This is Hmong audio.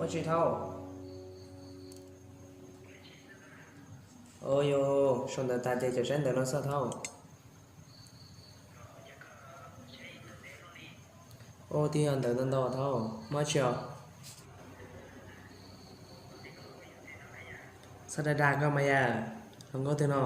Dab tsi thaub? Ua yog sau ntawv tas ces cov saib ntawv no xwb thaub. Ua tib yog ntawv ntau ntau thaub, muaj dab tsi os? Txhob dag dag koj mas yom, hluas nkauj twg no?